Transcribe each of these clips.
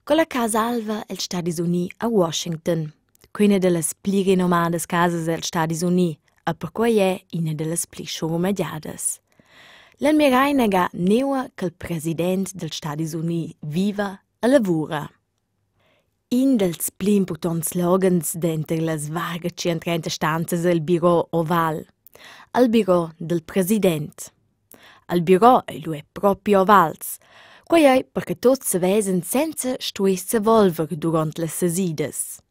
Quella casa alva els Stadis Uni a Washington. Quella dallas pli renomadas casas els Stadis Uni, e perquei è ina dallas pli schurmegiadas. La Miraina ga neua ch'el president dels Stadis Uni viva e lavura. In dals pli impurtonts loghens denter las varga 130 stanzas el biro oval. Al biro del president. Al biro ei lu è propi ovals. Quei ei perche tuts sevesen senza stuer sevolver duront las sesidas.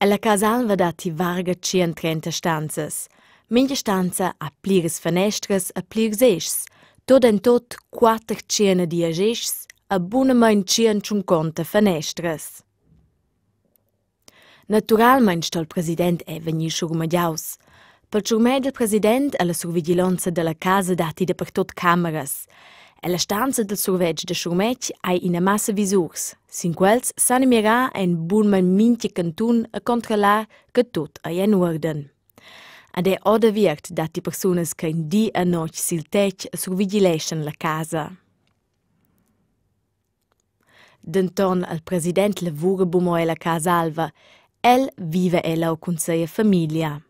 Ella Casa Alva datti varga 130 stanzas. Mintga stanza ha pliras fanestras e plirs eschs, tot en tot 410 eschs e bunamain 150 fanestras. Naturalmein sto il president era vegnir schurmegiaus. Per schurmegiar il president alla survigilonza dalla casa datti dapertut cameras. Ella stanza dil survetsch da schurmetg ei ina massa visurs. Sin quels san mirar en bunmein mintga cantun e controllar che tut ei en uorden. Ed er odaviert datti persunas ch'ein di e notg sil tetg e survigileschan la casa. Denton al president lavura buca mo ella Casa Alva, el viva ella cun sia famiglia.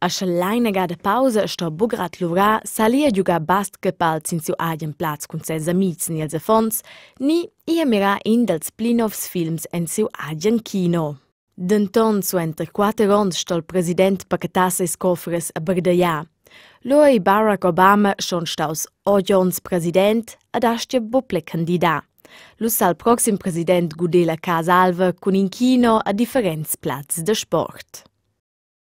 A sche l'einaga da pausa sto buc grad luvrar, sa el ir a giugar basketball sin siu agen plaz cun ses amitgs ni ils affons, ni ir a mirar in dals pli novs films en siu agen kino. Denton suenter quater onns sto il president pachetar ses coffers e bardagliar. Lu ei Barack Obama schon staus otg onns president ed astga buc pli candidar. Lu sa il proxim president guder la Casa Alva cun in kino a differents plazs da sport.